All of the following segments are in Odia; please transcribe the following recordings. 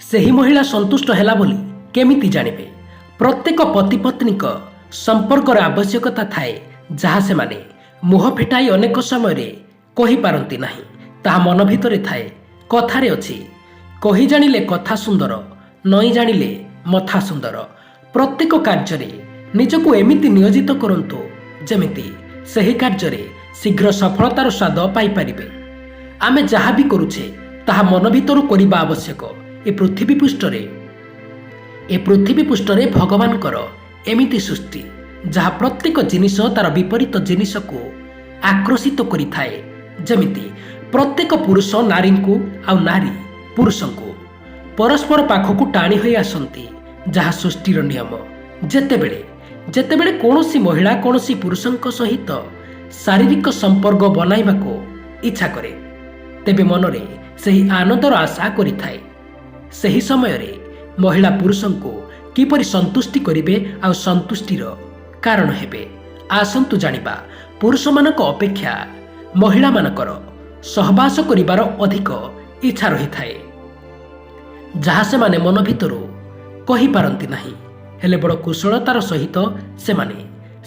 ସେହି ମହିଳା ସନ୍ତୁଷ୍ଟ ହେଲା ବୋଲି କେମିତି ଜାଣିବେ? ପ୍ରତ୍ୟେକ ପତି ପତ୍ନୀଙ୍କ ସମ୍ପର୍କର ଆବଶ୍ୟକତା ଥାଏ, ଯାହା ସେମାନେ ମୁହଁ ଫିଟାଇ ଅନେକ ସମୟରେ କହିପାରନ୍ତି ନାହିଁ, ତାହା ମନ ଭିତରେ ଥାଏ। କଥାରେ ଅଛି, କହି ଜାଣିଲେ କଥା ସୁନ୍ଦର, ନଈ ଜାଣିଲେ ମଥା ସୁନ୍ଦର। ପ୍ରତ୍ୟେକ କାର୍ଯ୍ୟରେ ନିଜକୁ ଏମିତି ନିୟୋଜିତ କରନ୍ତୁ, ଯେମିତି ସେହି କାର୍ଯ୍ୟରେ ଶୀଘ୍ର ସଫଳତାର ସ୍ୱାଦ ପାଇପାରିବେ। ଆମେ ଯାହା ବି କରୁଛେ, ତାହା ମନ ଭିତରୁ କରିବା ଆବଶ୍ୟକ। ଏ ପୃଥିବୀ ପୃଷ୍ଠରେ ଭଗବାନଙ୍କର ଏମିତି ସୃଷ୍ଟି, ଯାହା ପ୍ରତ୍ୟେକ ଜିନିଷ ତାର ବିପରୀତ ଜିନିଷକୁ ଆକର୍ଷିତ କରିଥାଏ। ଯେମିତି ପ୍ରତ୍ୟେକ ପୁରୁଷ ନାରୀଙ୍କୁ ଆଉ ନାରୀ ପୁରୁଷଙ୍କୁ ପରସ୍ପର ପାଖକୁ ଟାଣି ହୋଇ ଆସନ୍ତି, ଯାହା ସୃଷ୍ଟିର ନିୟମ। ଯେତେବେଳେ କୌଣସି ମହିଳା କୌଣସି ପୁରୁଷଙ୍କ ସହିତ ଶାରୀରିକ ସମ୍ପର୍କ ବନାଇବାକୁ ଇଚ୍ଛା କରେ, ତେବେ ମନରେ ସେହି ଆନନ୍ଦର ଆଶା କରିଥାଏ। ସେହି ସମୟରେ ମହିଳା ପୁରୁଷଙ୍କୁ କିପରି ସନ୍ତୁଷ୍ଟି କରିବେ ଆଉ ସନ୍ତୁଷ୍ଟିର କାରଣ ହେବେ, ଆସନ୍ତୁ ଜାଣିବା। ପୁରୁଷମାନଙ୍କ ଅପେକ୍ଷା ମହିଳାମାନଙ୍କର ସହବାସ କରିବାର ଅଧିକ ଇଚ୍ଛା ରହିଥାଏ, ଯାହା ସେମାନେ ମନ ଭିତରୁ କହିପାରନ୍ତି ନାହିଁ। ହେଲେ ବଡ଼ କୁଶଳତାର ସହିତ ସେମାନେ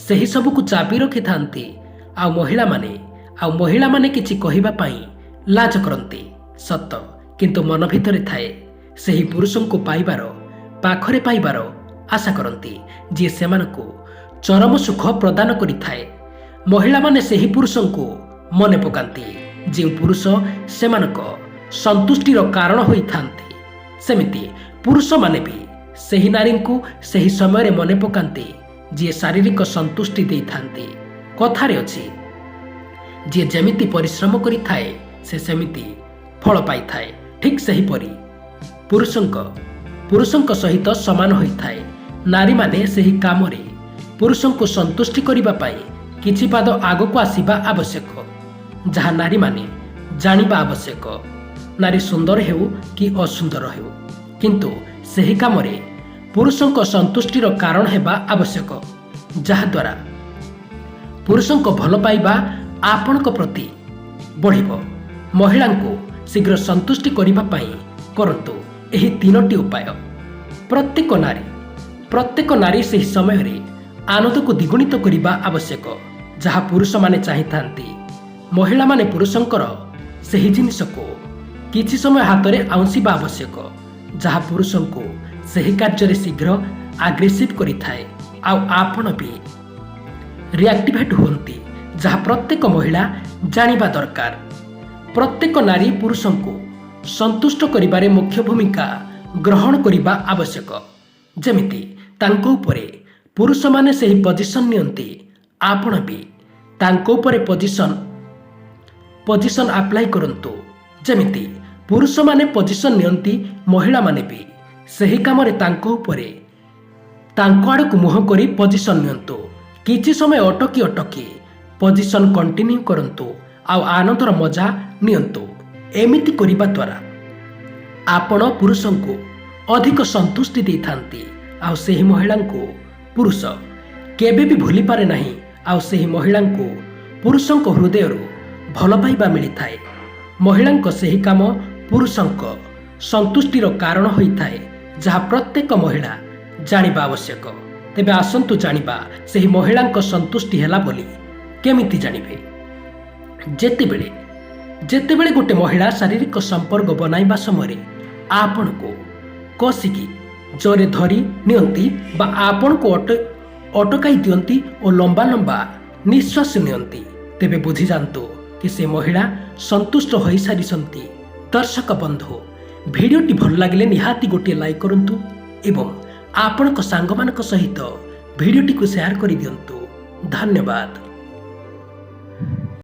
ସେହି ସବୁକୁ ଚାପି ରଖିଥାନ୍ତି। ଆଉ ମହିଳାମାନେ କିଛି କହିବା ପାଇଁ ଲାଜ କରନ୍ତି ସତ, କିନ୍ତୁ ମନ ଭିତରେ ଥାଏ ସେହି ପୁରୁଷଙ୍କୁ ପାଇବାର, ପାଖରେ ପାଇବାର ଆଶା କରନ୍ତି, ଯିଏ ସେମାନଙ୍କୁ ଚରମ ସୁଖ ପ୍ରଦାନ କରିଥାଏ। ମହିଳାମାନେ ସେହି ପୁରୁଷଙ୍କୁ ମନେ ପକାନ୍ତି, ଯେଉଁ ପୁରୁଷ ସେମାନଙ୍କ ସନ୍ତୁଷ୍ଟିର କାରଣ ହୋଇଥାନ୍ତି। ସେମିତି ପୁରୁଷମାନେ ବି ସେହି ନାରୀଙ୍କୁ ସେହି ସମୟରେ ମନେ ପକାନ୍ତି, ଯିଏ ଶାରୀରିକ ସନ୍ତୁଷ୍ଟି ଦେଇଥାନ୍ତି। କଥାରେ ଅଛି, ଯିଏ ଯେମିତି ପରିଶ୍ରମ କରିଥାଏ, ସେ ସେମିତି ଫଳ ପାଇଥାଏ। ଠିକ୍ ସେହିପରି ପୁରୁଷଙ୍କ ସହିତ ସମାନ ହୋଇଥାଏ। ନାରୀମାନେ ସେହି କାମରେ ପୁରୁଷଙ୍କୁ ସନ୍ତୁଷ୍ଟି କରିବା ପାଇଁ କିଛି ପାଦ ଆଗକୁ ଆସିବା ଆବଶ୍ୟକ, ଯାହା ନାରୀମାନେ ଜାଣିବା ଆବଶ୍ୟକ। ନାରୀ ସୁନ୍ଦର ହେଉ କି ଅସୁନ୍ଦର ହେଉ, କିନ୍ତୁ ସେହି କାମରେ ପୁରୁଷଙ୍କ ସନ୍ତୁଷ୍ଟିର କାରଣ ହେବା ଆବଶ୍ୟକ, ଯାହାଦ୍ୱାରା ପୁରୁଷଙ୍କ ଭଲ ପାଇବା ଆପଣଙ୍କ ପ୍ରତି ବଢ଼ିବ। ମହିଳାଙ୍କୁ ଶୀଘ୍ର ସନ୍ତୁଷ୍ଟି କରିବା ପାଇଁ କରନ୍ତୁ ଏହି ତିନୋଟି ଉପାୟ। ପ୍ରତ୍ୟେକ ନାରୀ ସେହି ସମୟରେ ଆନନ୍ଦକୁ ଦ୍ୱିଗୁଣିତ କରିବା ଆବଶ୍ୟକ, ଯାହା ପୁରୁଷମାନେ ଚାହିଁଥାନ୍ତି। ମହିଳାମାନେ ପୁରୁଷଙ୍କର ସେହି ଜିନିଷକୁ କିଛି ସମୟ ହାତରେ ଆଉଁସିବା ଆବଶ୍ୟକ, ଯାହା ପୁରୁଷଙ୍କୁ ସେହି କାର୍ଯ୍ୟରେ ଶୀଘ୍ର ଆଗ୍ରେସିଭ୍ କରିଥାଏ ଆଉ ଆପଣ ବି ରିଆକ୍ଟିଭେଟ୍ ହୁଅନ୍ତି, ଯାହା ପ୍ରତ୍ୟେକ ମହିଳା ଜାଣିବା ଦରକାର। ପ୍ରତ୍ୟେକ ନାରୀ ପୁରୁଷଙ୍କୁ ସନ୍ତୁଷ୍ଟ କରିବାରେ ମୁଖ୍ୟ ଭୂମିକା ଗ୍ରହଣ କରିବା ଆବଶ୍ୟକ। ଯେମିତି ତାଙ୍କ ଉପରେ ପୁରୁଷମାନେ ସେହି ପଜିସନ୍ ନିଅନ୍ତି, ଆପଣ ବି ତାଙ୍କ ଉପରେ ପଜିସନ୍ ଆପ୍ଲାଏ କରନ୍ତୁ। ଯେମିତି ପୁରୁଷମାନେ ପଜିସନ୍ ନିଅନ୍ତି, ମହିଳାମାନେ ବି ସେହି କାମରେ ତାଙ୍କ ଉପରେ ତାଙ୍କ ଆଡ଼କୁ ମୁହଁ କରି ପଜିସନ୍ ନିଅନ୍ତୁ। କିଛି ସମୟ ଅଟକି ଅଟକି ପଜିସନ୍ କଣ୍ଟିନ୍ୟୁ କରନ୍ତୁ ଆଉ ଆନନ୍ଦର ମଜା ନିଅନ୍ତୁ। ଏମିତି କରିବା ଦ୍ୱାରା ଆପଣ ପୁରୁଷଙ୍କୁ ଅଧିକ ସନ୍ତୁଷ୍ଟି ଦେଇଥାନ୍ତି ଆଉ ସେହି ମହିଳାଙ୍କୁ ପୁରୁଷ କେବେ ବି ଭୁଲିପାରେ ନାହିଁ ଆଉ ସେହି ମହିଳାଙ୍କୁ ପୁରୁଷଙ୍କ ହୃଦୟରୁ ଭଲ ପାଇବା ମିଳିଥାଏ। ମହିଳାଙ୍କ ସେହି କାମ ପୁରୁଷଙ୍କ ସନ୍ତୁଷ୍ଟିର କାରଣ ହୋଇଥାଏ, ଯାହା ପ୍ରତ୍ୟେକ ମହିଳା ଜାଣିବା ଆବଶ୍ୟକ। ତେବେ ଆସନ୍ତୁ ଜାଣିବା, ସେହି ମହିଳାଙ୍କ ସନ୍ତୁଷ୍ଟି ହେଲା ବୋଲି କେମିତି ଜାଣିବେ? ଯେତେବେଳେ ଗୋଟେ ମହିଳା ଶାରୀରିକ ସମ୍ପର୍କ ବନାଇବା ସମୟରେ ଆପଣଙ୍କୁ କଷିକି ଜୋରେ ଧରି ନିଅନ୍ତି ବା ଆପଣଙ୍କୁ ଅଟକାଇ ଦିଅନ୍ତି ଓ ଲମ୍ବା ଲମ୍ବା ନିଶ୍ୱାସ ନିଅନ୍ତି, ତେବେ ବୁଝିଯାଆନ୍ତୁ କି ସେ ମହିଳା ସନ୍ତୁଷ୍ଟ ହୋଇସାରିଛନ୍ତି। ଦର୍ଶକ ବନ୍ଧୁ, ଭିଡ଼ିଓଟି ଭଲ ଲାଗିଲେ ନିହାତି ଗୋଟିଏ ଲାଇକ୍ କରନ୍ତୁ ଏବଂ ଆପଣଙ୍କ ସାଙ୍ଗମାନଙ୍କ ସହିତ ଭିଡ଼ିଓଟିକୁ ସେୟାର କରିଦିଅନ୍ତୁ। ଧନ୍ୟବାଦ।